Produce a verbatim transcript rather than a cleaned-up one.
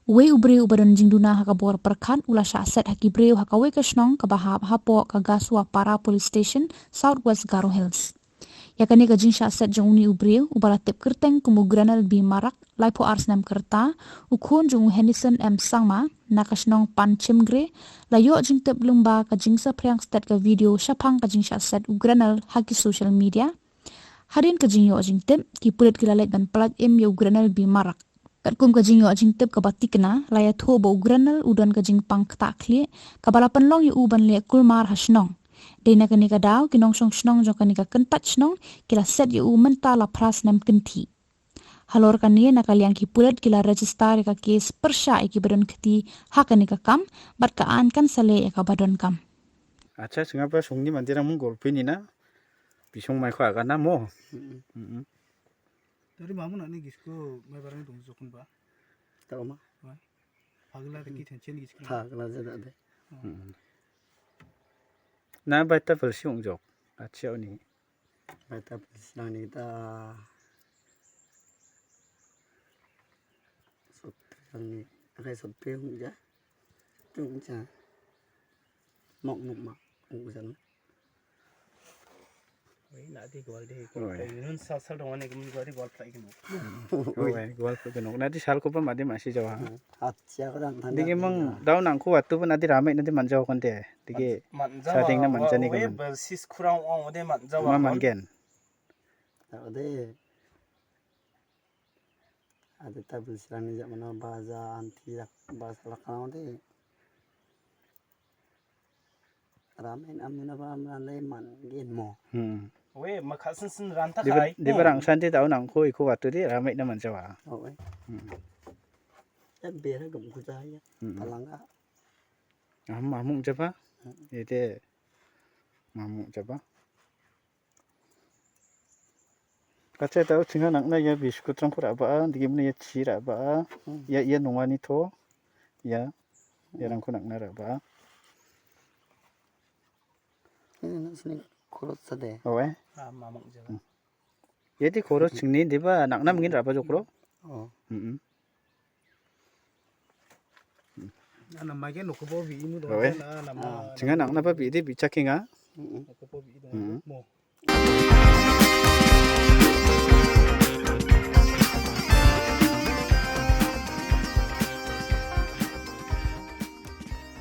Uwei u briew uba don jingduna ha ka bor pyrkhat u la shah set ha ki briew ha kawei ka shnong kaba hap hapoh ka Gaswa Para Police Station, South West Garo Hills. Ïa kane ka jingshah set jong une u briew uba la tip kyrteng kum u Granel B Marak, laiphew ar snem kyrta, u khun jong u Henderson M Sangma, na ka shnong Panchimgre, la ïoh jingtip lyngba ka jingsaphriang stet ka video shaphang ka jingshah set u Granel ha ki social media. Hadien ka jingïoh jingtip, ki pulit ki la leit ban pyllait im ïa u Granel B Marak. Katkum ka jingïoh jingtip kaba tikna, la ïathuh ba u Granel u don ka jingpang ktah khlieh, kaba la pynlong ïa u ban leh kulmar ha shnong. Dei na kane ka daw, ki nongshong shnong jong kane ka kyntait shnong ki la set ïa u mynta la phra snem kynthih. Halor kane, na ka liang ki pulit ki la register ïa ka kes pyrshah ïa kiba don kti ha kane ka kam, bad ka aiñ kan sa leh ïa kaba donkam. Acha, sngap ba song ni mandir mung golpi ni na. Bisong mai khwa kana mo. Mm-mm. Mm-mm. Tari mamu na ni gisko mai barang dong jokun ba. Tahu ma? Wah. Pagla ta ki tension gisko. Pagla jada de. Oh. Mm-mm. Na ba ta pyrshah jok. Acha ni. Ba ta pyrshah ni ta. Sot ni. Akai sot pe hung ja. Tung ja. Mok mok ma. Hung ja. Oi, na di gol di gol. Oi. Nun sal sal dong ne gum gol di gol play gum. Oi, gol play gum. Na di sal ko pa ma di ma si jawa. Hat sia ko dang. Di ge mang daw nang ko watu pa na di rame na di man jawa kon de. Di ge man jawa. Sa ding na man jani ko. Oi, bersis kurang ong de man jawa. Ma man gen. Ade. Ade ta bersis ni ja mana baza anti ya baza lakang de. Ramen amina ba amna le man gen mo. Hmm. We ma kha sin sin ran ta khai. Di barang san ti tau nang khui khu watu di ramen na man jawa. Oh, we. Hmm. Ya bera gum khu ja ya. Hmm. Palanga. Am amung jaba. Hmm. Ite. Mamung jaba. Kache tau chinga nakna ya biskut rang kura ba, digi mene ya chi ra ba, ya ya nunga ni tho, ya ya rang kunak na ra ba. Ini nak sini kurut sade. Owe. Ah, mamang je. Ya di kurut sini di ba nakna mungkin ra ba jokro. Oh. Mm-mm. Ana mage no ko bo bi inu do na na. Chinga nang na ba bi de bi chakinga. Ko bo bi do mo.